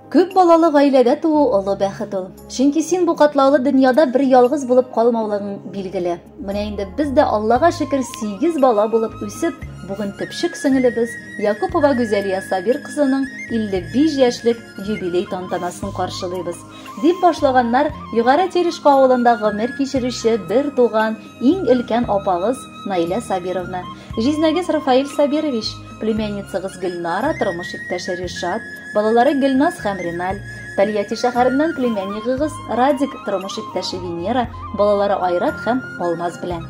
Күп балалы гаиләдә туу олы бәхет ул. Чөнки син бу катлаулы дөньяда бер ялгыз булып калмаулыгың билгеле. Менә инде без дә Аллага шөкер 8 бала булып үсеп, бүген төпчек сеңелебез Якупова Гүзәлия Сабир кызының 55 яшьлек юбилей тантанасын каршылыйбыз. Дип башлаганнар Югары Терешка авылында гомер кичерүче бер туган иң өлкән апагыз Наилә Сабировна, җизнәгез Рафаэль Сабирович, племянницагыз Гөлнара, тормыш иптәше Ришат, балалары Гөлназ һәм Риналь, Тольятти шәһәреннән племяннигыгыз Радик, тормыш иптәше Венера, балалары Айрат һәм Алмаз белән.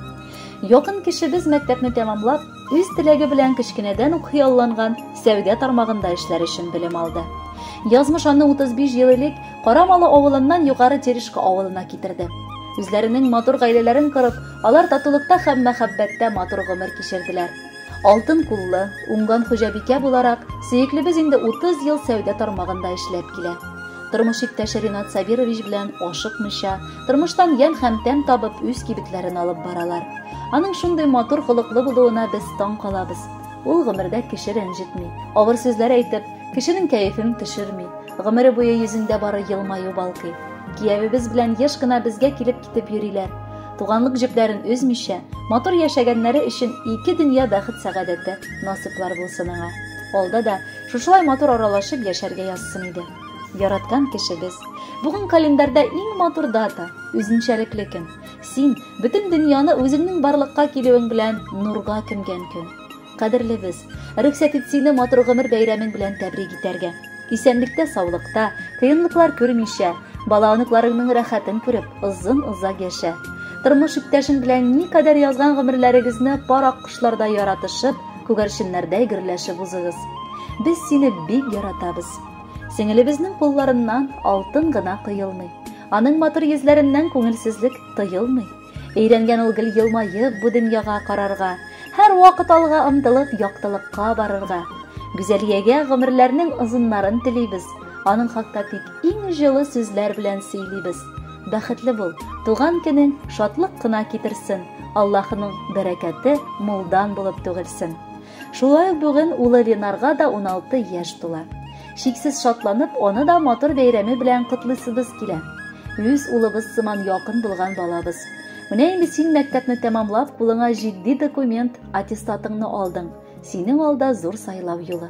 Якын кешебез мәктәпне тәмамлап, үз теләге белән кечкенәдән үк хыялланган сәүдә тармагында эшләр өчен белем алды. Язмыш аны 35 ел элек Карамалы авылыннан Югары Терешка авылына китерде. Үзләренең матур гаиләләрен корып, алар татулыкта һәм мәхәббәттә матур гомер кичерделәр. Алтын куллы, уңган хуҗабикә буларак, сөеклебез инде 30 ел сәүдә тармагында эшләп килә. Тормыш иптәше Ринат Сабирович белән ашыкмыйча, тормыштан ямь һәм тәм табып үз кибетләрен алып баралар. Аның шундый матур холыклы булуына без таң калабыз. Ул гомердә кеше рәнҗетми, авыр сүзләр әйтеп, кешенең кәефен төшерми. Гомере буе йөзендә бары елмаю балкый. Киявебез белән еш кына безгә килеп китеп йөриләр. Туганлык җепләрен өзмичә, матур яшәгәннәре өчен ике дөнья бәхет-сәгадәте насыйплар булсын аңа. Алда да шушылай матур аралашып яшәргә язсын иде. Яраткан кешебез. Бүген календарьда иң матур дата, үзенчәлекле көн. Син бөтен дөньяны үзеңнең барлыкка килүең белән нурга күмгән көн. Кадерлебез, рөхсәт ит сине матур гомер бәйрәмең белән тәбрик итәргә. Исәнлектә, саулыкта, кыенлыклар күрмичә, бала оныкларыңның рәхәтен күреп, озын-озак яшә. Тормыш иптәшең белән никадәр язган гомерләрегезне пар аккошлардай яратышып, күгәрченнәрдәй гөрләшеп узыгыз. Без сине бик яратабыз. Сеңелебезнең кулларыннан алтын гына коелмый. Аның матур йөзләреннән күңелсезлек тоелмый. Өйрәнгән ул гел елмаеп бу дөньяга карарга, һәр вакыт алга омтылып яктылыкка барырга. Гүзәлиягә гомерләрнең озыннарын телибез. Аның хакта тик иң җылы сүзләр белән сөйлибез. Бәхетле бул, туган көнең шатлык кына китерсен, Аллаһының бәрәкәте мулдан булып түгелсен. Шулай ук бүген улы Ленарга да 16 яшь тула. Шиксез шатланып, аны да матур бәйрәме белән котлыйсыбыз килә. Үз улыбыз сыман якын булган балабыз. Менә инде син мәктәпне тәмамлап, кулыңа җитди документ, аттестатыңны алдың. Синең алда зур сайлау юлы.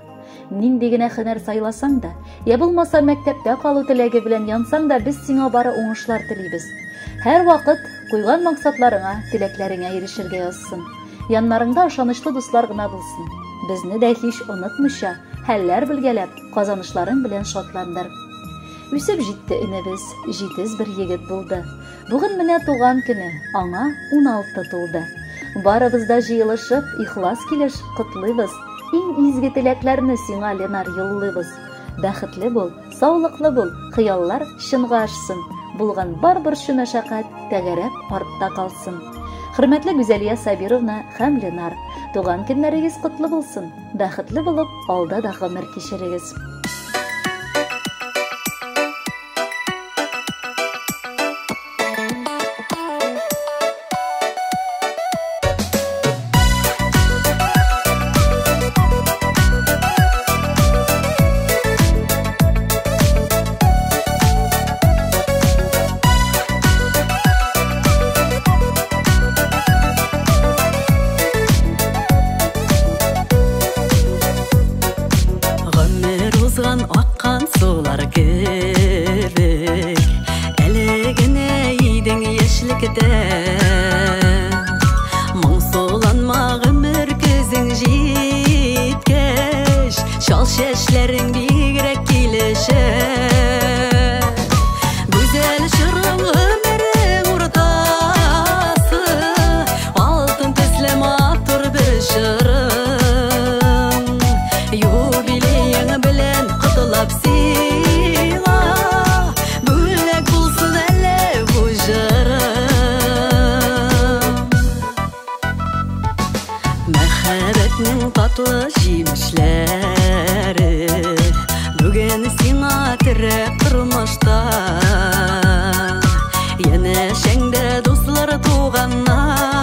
Нинди генә һөнәр сайласаң да, я булмаса мәктәптә калу теләге белән янсаң да, без сиңа бары уңышлар телибез. Һәр вакыт куйган максатларыңа, теләкләреңә ирешергә язсын. Яннарыңда ышанычлы дуслар гына булсын. Безне дә һич онытмыйча, хәлләр белгәләп, казанышларың белән шатландыр. Үсеп җитте энебез, җитез бер егет булды. Бүген менә туган көне, аңа 16 тулды. Барыбыз да җыелышып, ихлас килеш котлыйбыз. Иң изге теләкләрне сиңа, Ленар, юллыйбыз. Бәхетле бул, саулыклы бул, хыяллар чынга ашсын. Булган бар борчу мәшәкать тәгәрәп артта калсын. Хөрмәтле Гүзәлия Сабировна һәм Ленар, туган көннәрегез котлы булсын. Бәхетле булып, алда да гомер кичерегез. Гомер узган аккан сулар кебек, әле генә идең яшьлектә. Моңсуланма гомер көзең җиткәч, чал чәчләрең бигрәк килешә. Гүзәл чорың гомерең уртасы, алтын төсле матур бер чорың. Юбилеең белән котлап сиңа, бүләк булсын әле бу җырым. Мәхәббәтнең татлы җимешләре бүген сиңа терәк тормышта. Янәшәңдә дуслар, туганнар.